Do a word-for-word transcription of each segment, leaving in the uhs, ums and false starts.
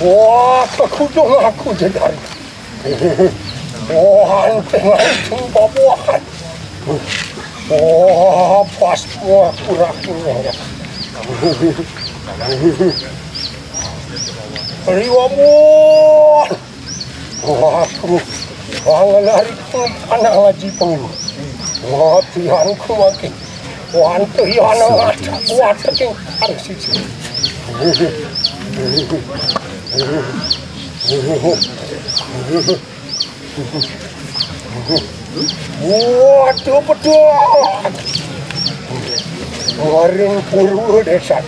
Wah, kekudung aku jedar. Wah, tengah itu babuahan. Wah, pas buah kurang. Riwamuan. Wah, aku. Wah, ngelari pun anak ngaji pun. Wah, Tuhanku makin. Wah, Tuhan ngaji. Wah, teking harus itu. Waduh, betul. Waring purwa desa.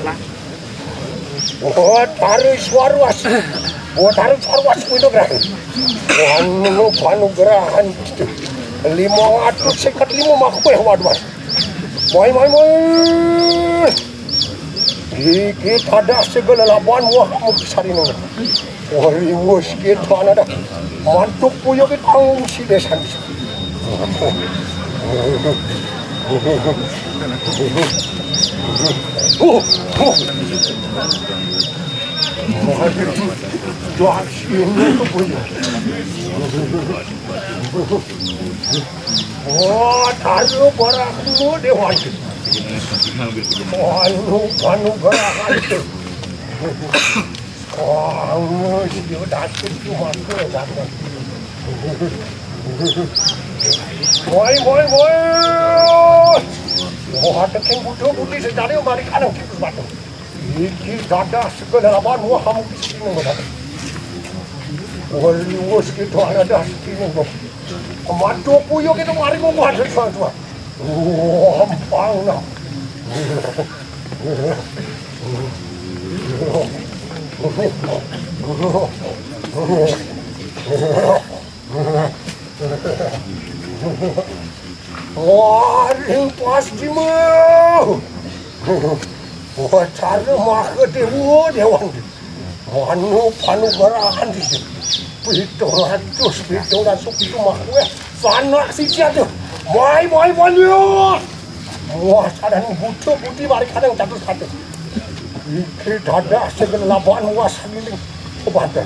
Wah, taruh suarwas. Wah, taruh suarwas kuwi to, Bro. Wah, anu panugrahan. Lima ratus seket lima mah kowe, waduh, Mas. Moi, moi, moi. Iki tadah segala laban wah mung sarine. Wah, riwus kita ana dah. Mantuk puyo kita ngungsi desa. Uh, uh. Wah, ini tuh puyo. Oh, taruh barang semua dewan. Oh, anu, anu barang itu. Oh, anu, dia datang cuma ke datang. Woi, woi, woi. Oh, ada keng butuh putih secari mari kanang kita batu. Iki dadah segala laban wah kamu di sini ngono. Wah, liwus kita ada dah sini ngono. Mantuk puyo kita mari ngomong ada suatu. Wah, ampang nah. Waring pas di mau. Wacara maka dewa dewan. Manu panu garahan di. Pitung ratus, pitung ratus, pitung mah kowe. Sanak siji aduh. Mai, mai, mai, yo. Wah, sadan butuh budi mari kadang jatuh satu. Iki dadah segala laban wah sagiling. Kepada.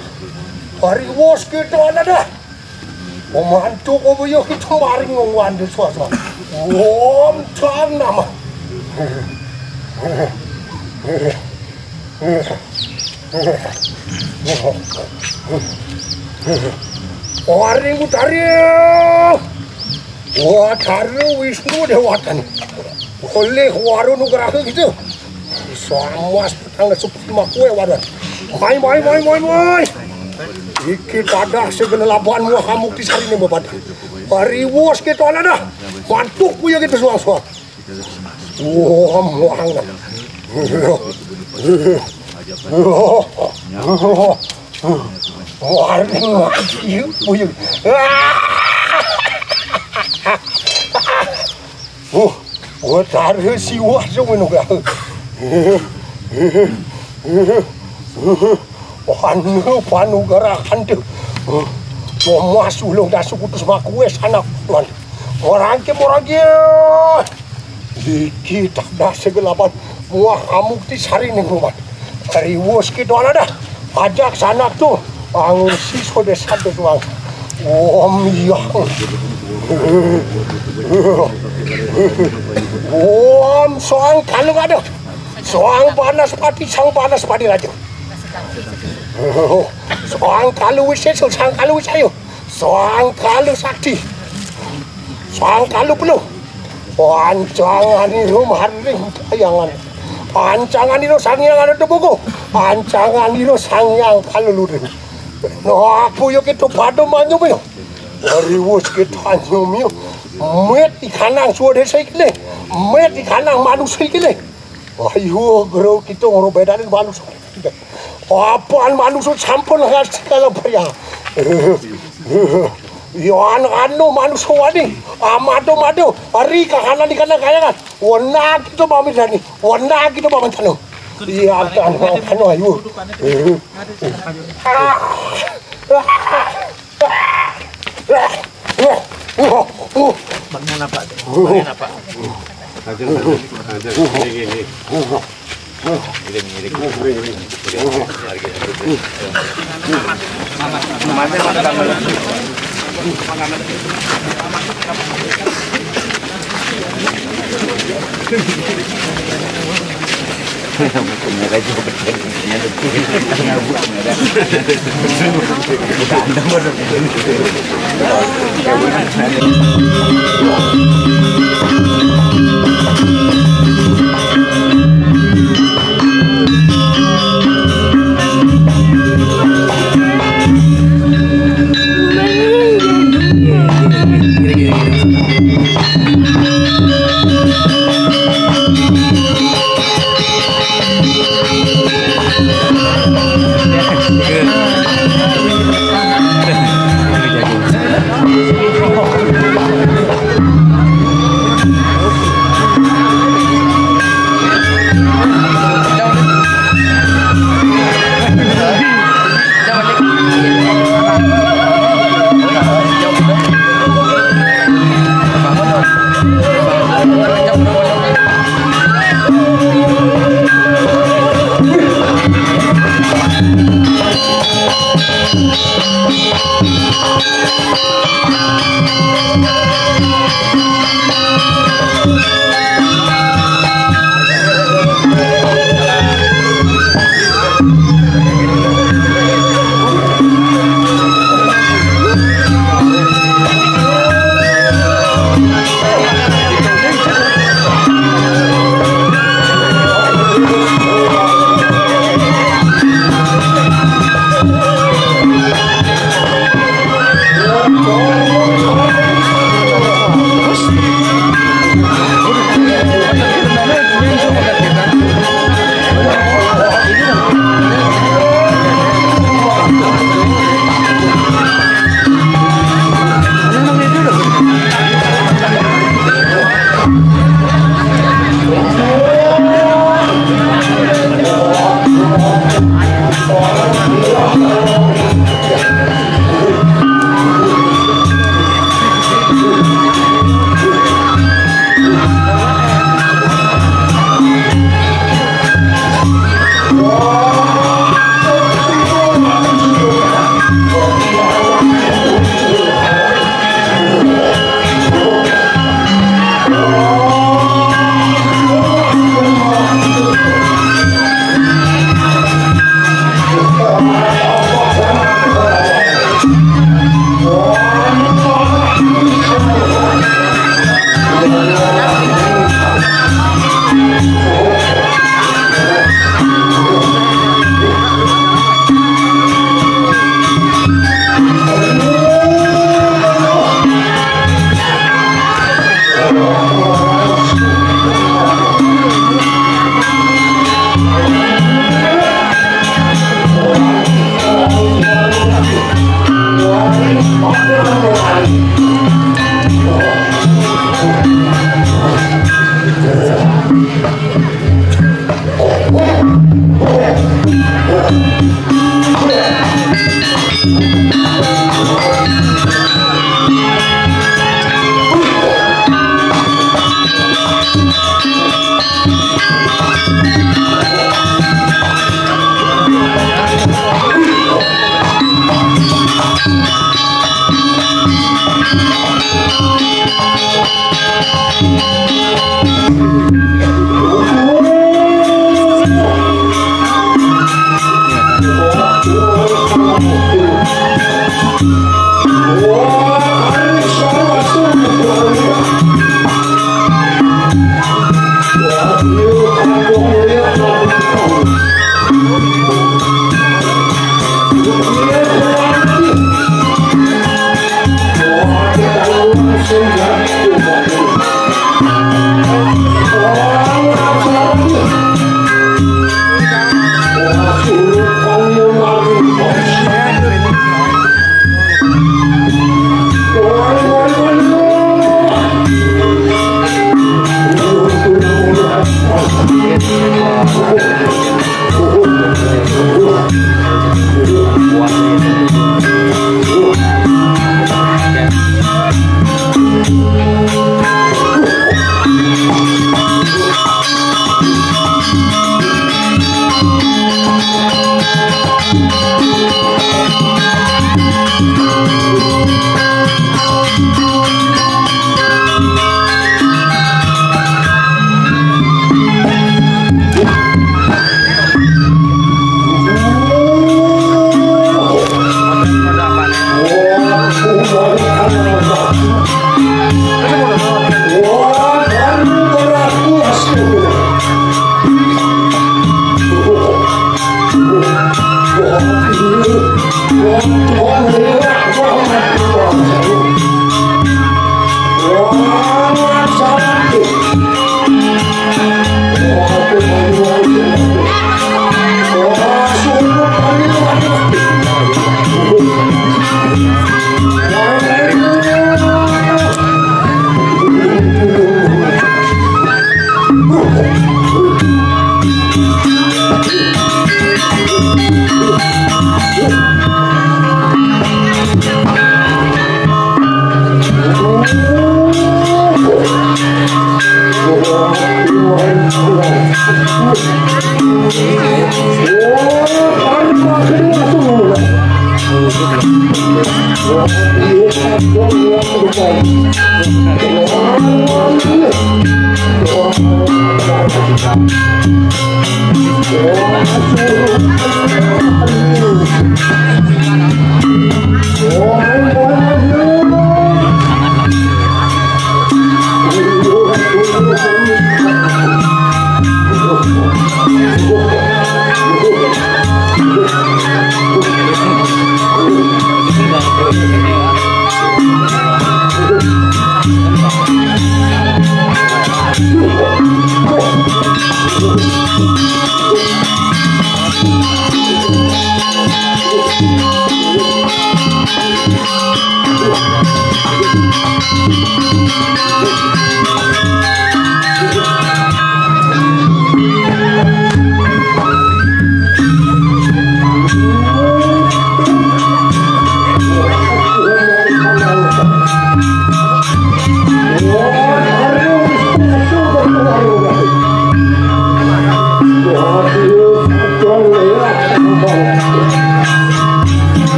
Hari wos kita ada dah. Pemantu kowe yo kita maring ngomong ande suasana. Wom tanam. Waring Utari. Watari Wisnu Dewatan. Oleh Waru Nugraha gitu. Samas petang sepuh makwe wadan. Mai, mai, mai, mai, mai. Iki tadah segala laban wah kamu di sarine babat. Pariwos kita ana dah. Mantuk puyo kita suang-suang. Wah, muang dah. Waring mati puyo. Uh, wah taruh siwah semono gak. Panu, panu garakan tuh. Momas ulung dasu kutus makuwe sanak tuan. Orang ke, orang ke. Iki tak dah segelapan. Muah amuk di sari ning rumah. Riwus kita ana dah. Ajak sanak tuh. Angsi sode satu tuang. Om iya. Om soang kalu ada. Soang panas pati, sang panas pati raja. Soang kalu wiseso, sang kalu wisayo. Soang kalu sakti. Soang kalu penuh. Pancangan iro maring payangan. Pancangan iro sangyang ada tebuku. Pancangan iro sangyang kalu luring. No aku yo kita pada manyum yo. Riwus kita anyum yo. Met ikanang suwade saikile. Met ikanang manusia ikile. Ayo, gero kita ngoro bedane manusia. Apaan manusia sampun ngasih kalau pria. Yo anu anu manusia wani. Amado mado. Hari kahanan di kanan kayangan. Wena kita pamit tani. Wena kita pamit tanu. Iya, anu anu ayo. Bagaimana, Pak? Bagaimana, Pak?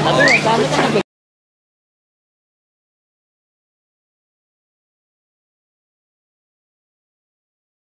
Sabi niya, dami ka na.